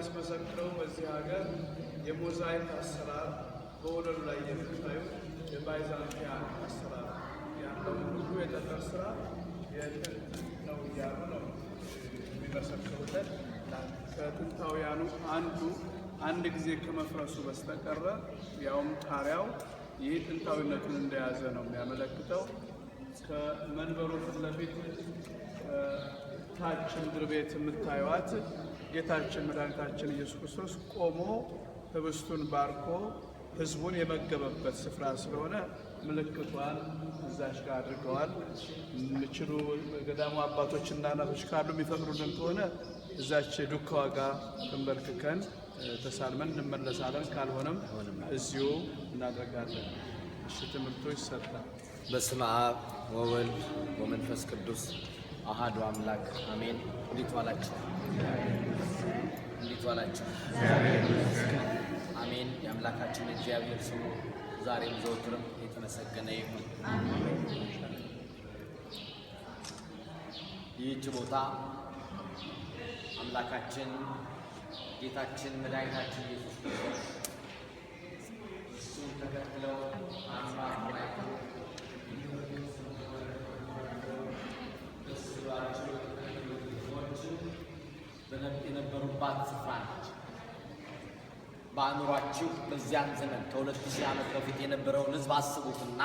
የሚያስመሰክረው በዚህ ሀገር የሞዛይክ አሰራር በወለሉ ላይ የምታዩት የባይዛንቲያን አሰራር ያለው ሁሉ የጠጠር ስራ የጥንት ነው እያሉ ነው የሚመሰክሩለት። ከጥንታውያኑ አንዱ አንድ ጊዜ ከመፍረሱ በስተቀረ ያውም ጣሪያው ይህ ጥንታዊነቱን እንደያዘ ነው የሚያመለክተው። ከመንበሩ ፊት ለፊት ታች ምድር ቤት የምታዩት ጌታችን መድኃኒታችን ኢየሱስ ክርስቶስ ቆሞ ህብስቱን ባርኮ ሕዝቡን የመገበበት ስፍራ ስለሆነ ምልክቷን እዛች ጋር አድርገዋል። የሚችሉ ገዳሙ አባቶችና እናቶች ካሉ የሚፈቅዱልን ከሆነ እዛች ዱካዋ ጋር ተንበርክከን ተሳልመን እንመለሳለን። ካልሆነም እዚሁ እናደርጋለን። እሺ፣ ትምህርቱ ይሰጣል። በስመ አብ ወወልድ ወመንፈስ ቅዱስ አሃዱ አምላክ አሜን። እንዴት ዋላችሁ? እንዴት ዋላችሁ? አሜን። የአምላካችን እግዚአብሔር ስሙ ዛሬም ዘወትርም የተመሰገነ ይሁን። ይህች ቦታ አምላካችን ጌታችን መድኃኒታችን ኢየሱስ ክርስቶስ እሱን ተከትለው አምባ ደስ ብሏቸው ሰዎች የነበሩባት ስፍራ ነች። በአእምሯችሁ በዚያን ዘመን ከ2000 ዓመት በፊት የነበረውን ሕዝብ አስቡትና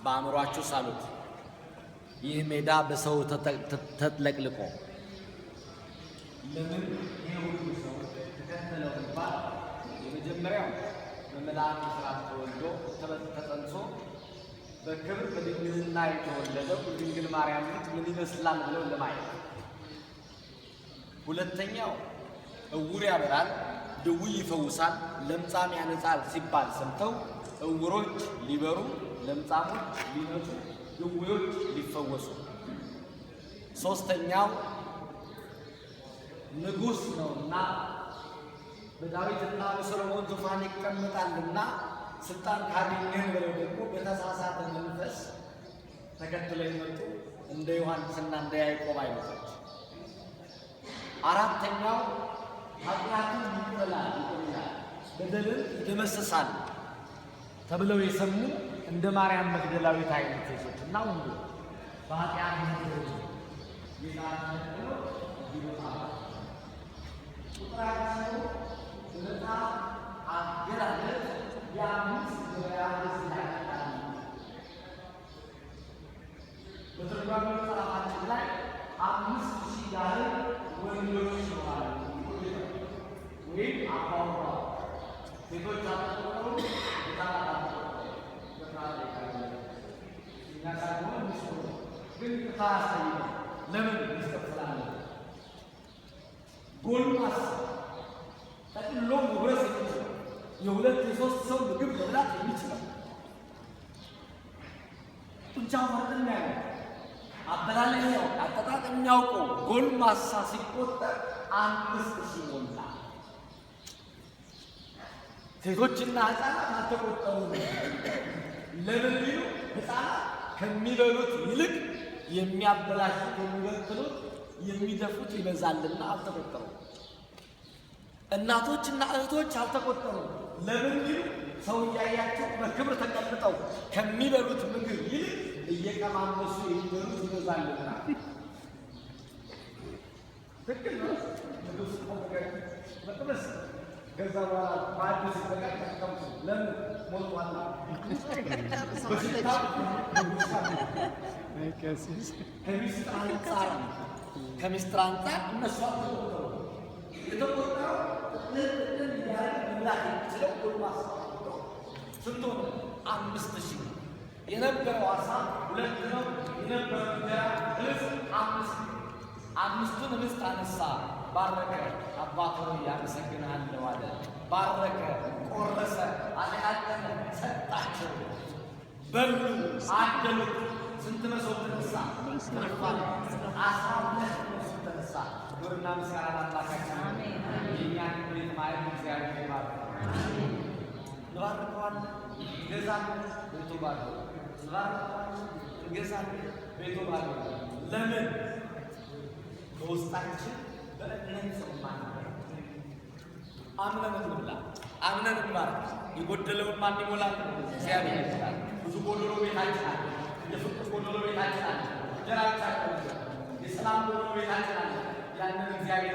በአእምሯችሁ ሳሉት። ይህ ሜዳ በሰው ተጥለቅልቆ ለምን ይህ ሁሉ ሰው ተከተለው ቢባል የመጀመሪያው በመልአክ ብስራት ተወልዶ ተጸንሶ በክብር በድንግልና የተወለደው ድንግል ማርያም ልጅ ምን ይመስላል ብለው ለማየት፣ ሁለተኛው እውር ያበራል፣ ድውይ ይፈውሳል፣ ለምጻም ያነጻል ሲባል ሰምተው እውሮች ሊበሩ፣ ለምጻሞች ሊነጹ፣ ድውዮች ሊፈወሱ፣ ሶስተኛው ንጉሥ ነውና በዳዊትና በሰሎሞን ዙፋን ይቀመጣልና ስልጣን ካገኘን ብለው ደግሞ በተሳሳተ መንፈስ ተከትለው የመጡ እንደ ዮሐንስና እንደ ያዕቆብ አይነቶች። አራተኛው ኃጢአትን ይቅር ይላል፣ በደልን ይደመስሳል ተብለው የሰሙ እንደ ማርያም መግደላዊት አይነት ሴቶች እና ወንዶች በኃጢአት ጌታን ተከትለው እዚህ ቦታ ቁጥራቸው በመጽሐፍ አገላለጽ የአምስት ገበያ ሕዝብ ያመጣል። በትርጓሜ መጽሐፋችን ላይ 5000 ያህል ወንዶች ይኖራሉ ወይም አባወራ፣ ሴቶች አልተቆጠሩም፣ ሕፃናት አልተቆጠሩም። በጥራት ላይ እኛ ሳንሆን ሚስቱ ግን ይቅርታ አያስጠይቅም። ለምን ሚስጥር ስላለ ጎልማሳ ጠቅሎ መጉረስ የሚችለው የሁለት የሶስት ሰው ምግብ መብላት የሚችለው ጡንቻው ፈርጥም ያለ አበላል የሚያውቅ አጠጣጥ የሚያውቀው ጎልማሳ ሲቆጠር 5000 ሞላ። ሴቶችና ሕፃናት አልተቆጠሩም። ለምን ቢሉ ሕፃናት ከሚበሉት ይልቅ የሚያበላሹት፣ የሚበትኑት፣ የሚደፉት ይበዛልና አልተቆጠሩም። እናቶችና እህቶች አልተቆጠሩም። ለምን ቢሉ ሰው እያያቸው በክብር ተቀምጠው ከሚበሉት ምግብ ይልቅ እየቀማመሱ የሚበሉት ይበዛልና። ትክክል ነው። ምግብ ስትፈልግ መቅመስ ከዛ በኋላ ማዕድ ሲዘጋጅ ተቀምሱ። ለምን ሞልቷላ። በሽታ ከሚስጥር አንጻር ከሚስጥር አንጻር እነሱ አልተቆጠሩም። የተቆጠረው ጥቅልል እያለ መብላት የሚችለው ጎልማሳ ስንት ሆነ? 5000። የነበረው ዓሣ ሁለት ነው። የነበረው እንጀራ ህብስት አምስት። አምስቱን ህብስት አነሳ፣ ባረከ። አባት ሆይ አመሰግንሃለሁ አለ። ባረከ፣ ቆረሰ፣ አጠቃቀመ፣ ሰጣቸው። በሉ፣ አደሉት። ስንት መሶብ ተነሳ? ትርፋል 12 መሶብ ተነሳ። ክብርና ምስጋና ለአምላካችን። የእኛን ቤት ማየት እግዚአብሔር ይባርክ። እንባርከዋለን፣ እንገዛለን፣ ቤቱ ባዶ። እንባርከዋለን፣ እንገዛለን፣ ቤቱ ባዶ። ለምን? በውስጣችን በእምነት ስለማንበረታ። አምነን እንብላ፣ አምነን እንባርክ። የጎደለውን ማን ይሞላል? እግዚአብሔር ይሞላል። ብዙ ጎደሎ ቤታችን አለ። የፍቅር ጎደሎ ቤታችን አለ። እንጀራ ብቻ አይደለም፣ የሰላም ጎደሎ ቤታችን አለ። ያንን እግዚአብሔር